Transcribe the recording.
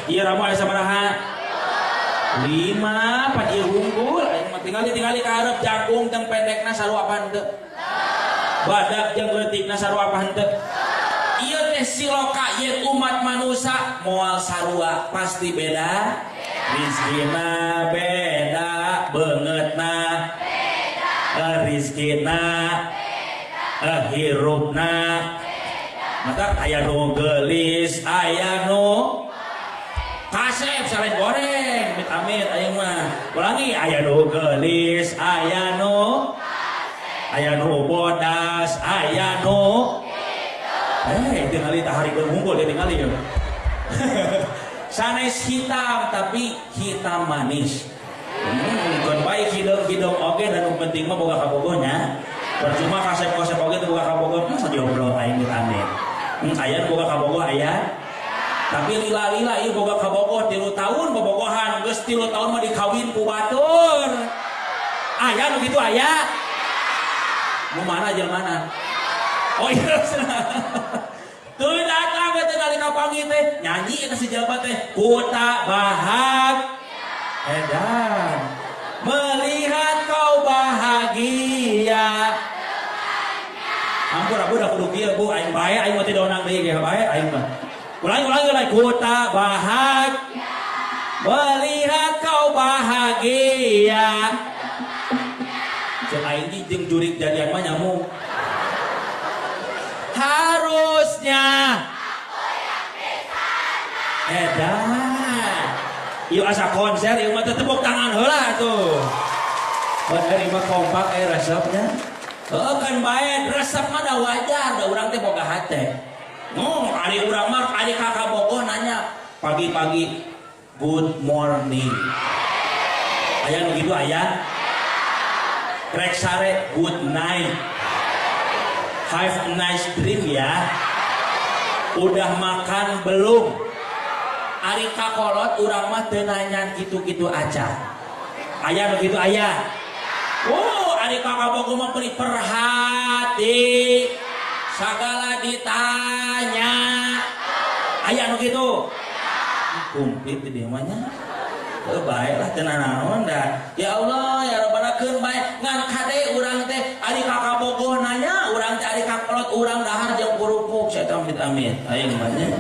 Ieu ramu aya sabaraha? 5 pan ieu unggul aing mah tingali ka hareup jangkung jeung pendekna sarua apa henteu? Badak jeung leutikna sarua apa henteu? Ieu teh siloka ieu umat manusia moal sarua pasti beda. Rizkina beda, beungeutna beda, rizkina beda, hirupna beda. Mata aya nu geulis, aya nu kasep selain goreng, amit-amit aing mah. Ulangi, aya nu geulis, aya nu kasep, aya nu bodas, aya nu tingali taharikeun unggul dia tingali ya. Sanes hitam tapi hitam manis. Keun bae hideung-hideung oge dan nu penting mah boga kabogohnya. Percuma kasep-kasep oge teu boga kabogoh, masa diobrol aing amit. Aya nu boga kabogoh aya. Tapi lila-lila ieu boga kabogoh 3 tahun bobogohan, geus 3 tahun mah dikawin ku batur. Aya nu kitu aya. Nu mana jelema? Oh iya. Tuh datang teh nalika panggih teh nyanyi eta si jelema teh ku tak bahag edan melihat kau bahagia. Ampun aku udah kudu kieu Bu, aing bae aing mah teu donang deui ge bae aing mah. Ulangi ulangi ku tak bahag melihat kau bahagia. Ceuk aing jeung jurik jadian mah nyamuk. Harusnya aku yang di sana. Edan. Ieu asa konser ieu mah tepuk tangan heula tuh. Bener ieu mah kompak resepnya. Heuh kan bae resep mah da wajar da urang teh boga hate. Nu ari urang mah ari kakak bogoh nanya pagi-pagi good morning. Aya nu kitu aya? Rek sare good night. Have a nice dream ya. Udah makan belum? Ari kakolot urang mah teu nanyan kitu-kitu aja. Aya nu kitu aya. Oh, ari kakabogoh mah beri perhati. Sagala ditanya. Aya nu kitu. Kumplit di dieu mah nya. Heuh bae lah teu nanaon da. Ya Allah ya Rabbana keun bae ngan kade urang teh ari kakabogoh nanya urang teh ari kakolot urang dahar jeung kurupuk saya amit-amit aing mah nya.